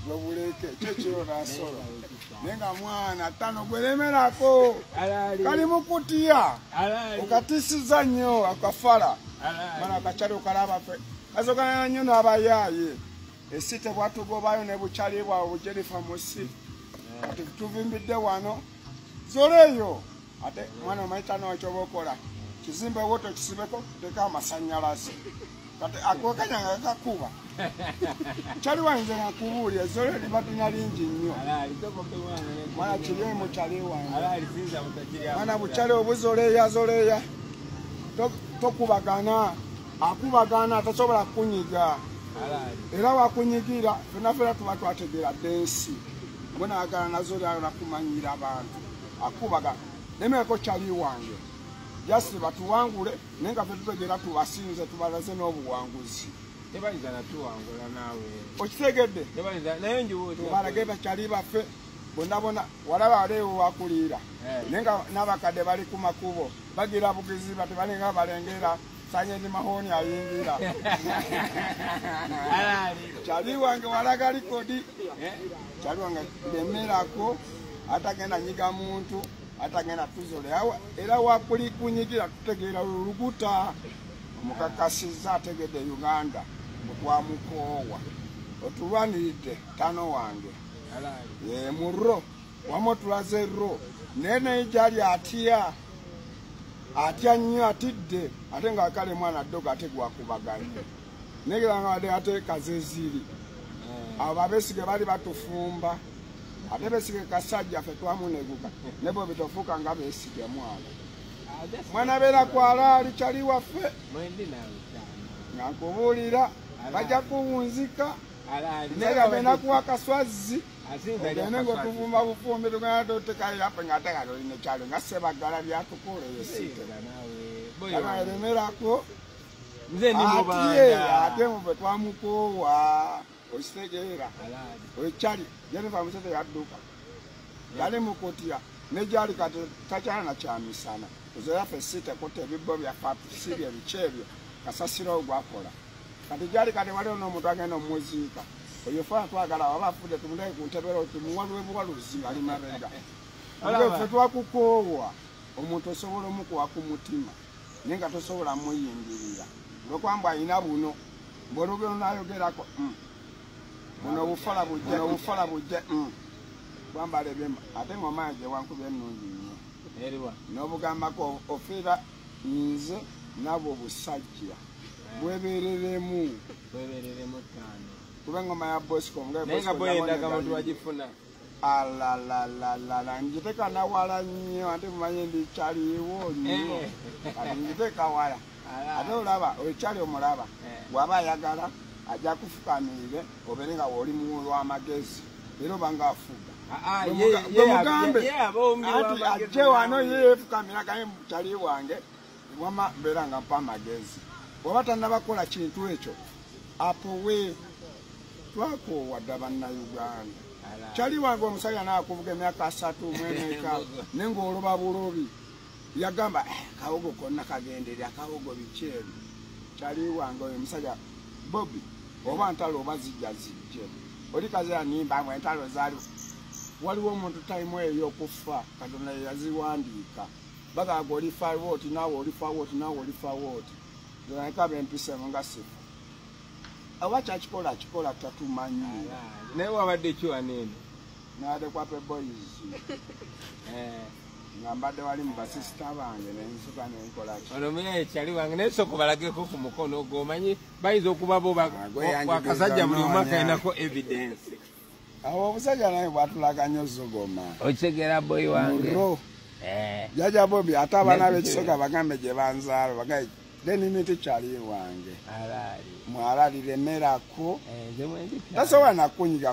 Lobuleke kyekiro nasolo nenga mwana tano gweremerako kali mukutiya okatisiza nnyo akafala mwana akakyali okalaba ffe azogana nnyo n'abayaaye esite bwatugobayo ne bukyali bwabwe bujerifa musi kati tuvimbidde wano zoleeyo ate mwana omanyi tano ekyoba okola kizimbe woto kisibeko teka amasannyalaze kati akwekanya nga kakuba kyali wange nga nkubuulira zole libatunya lingi nnyo mwana kirimu kyali wange mwana bukyali obuzoleeya zoleeya tokubagana akubagana tasobola kunyiga era wakunyigira fena fena tuba twategeera ddensi mbona agala nazole nakumanyira abantu akubagana nemerako kyali wange just batuwangule naye nga ffe tutegeera tubasinze tubalaze n'obuwanguzi tebayinza natuwangula naawe okitegedde tubalage bakyali baffe bonna bonna walaba aleewo wakuliira naye nga n'abakadde bali ku makubo bagira bugizi bati balinga balengera sanye ni mahoni ayingira kyali wange walaga likodi kyali wange lemerako atagenda nyiga muntu atagenda tuzole era wakuli kunyigira tutegeera oluguta omukakasiza ategedde Uganda mutwamukoowa otulwaniridde tano wange murro wamu tulaze ro naye naye gyali atya atya nnyo atidde ate nga kale mwana ddogo ate gwakubaganya negera nga wadde ate kazeziri abo babesige bali batufumba ate besige kasajja ffe twamuneguka ne bo bitofuuka nga besige mwana mwana beera kwalaali kyali waffe nga nkubuulira bajja kuwunzika naye bena kuwa kaswazi ogende ng'otuvumba bufumbi tugenda totekayo nga ate kati olina ekyalo nga Ssebaggala byatukuula eyo site eremerako ate mufe twamukoowa okitegeera okyali Jennifer Musete yadduka yali mukutya ne gyali kati takyala na kyamisana ezo yaffe site kutta ebibbo byaffe atusibye biki ebyo kasasiro gwakola kati gyali kati waliwo n'omuntu agenda omuziika oyo ffe twagala waba afudde tumuleke ku ntebe tumuwalwe buwaluzi ali mabega ffe twakukoowa omuntu osobola omukuwa ku mutima naye nga tosobola muyingirira olwokuba alina buno bw'olugero n'ayogerako buno obufala bujje obufala bujje bwambala ebyemba ate ng'omaanyi gye wankubye ennungi nnyo n'obugambako ofiira nze nabwo busajja bwebereremu kuba engoma ya Bosco alalalala ngiteeka nawala nnyo ate mumanye ndi kyaliwo nnyo kati ngiteeka wala ate olaba okyali omulaba bw'aba ayagala ajja kufukamirire obeere nga w'oli muwi w'amagezi era oba nga afuga mugambe anti ajje wano ye yeefukamira gaye kyali wange wama mbeera nga mpa amagezi bw'oba tannabakola kintu ekyo apowe twakoowa dda bannayuganda kyali wange omusajja naakuvuga emyaka 34 naye ng'oloba bulobi yagamba kawogo konna kagenderera kawogo biki ebyo kyali wange oyo omusajja Bobi oba ntalo oba zijja zijje oli kaze nimba mwe entalo zaali waliwo omuntu tayimu eyo y'okufa Katonda ye yaziwandiika bagamba olifa wooti naawe olifa wooti naawe olifa wooti naleka bempisemu nga sifa oba kyakikola kikola tatumanyi naye wabadde ki wano eno nabadde kwape boys nga mbadde wali mu basisita bange nensuka nenkola ki ono muyaye kyali wange naye sooka obalageko ku mukono ogwo omanyi bayinza okuba bo akasajja buli omu akalinako evidence awo obusajja naye bwatulaga nnyo zogoma okitegera boyi wange jjajja Bobi ate abaana b'ekisoga bagambe gye banzaala bagambe denimiti kyali wange mwalali lemerako tasobola nakunyiga.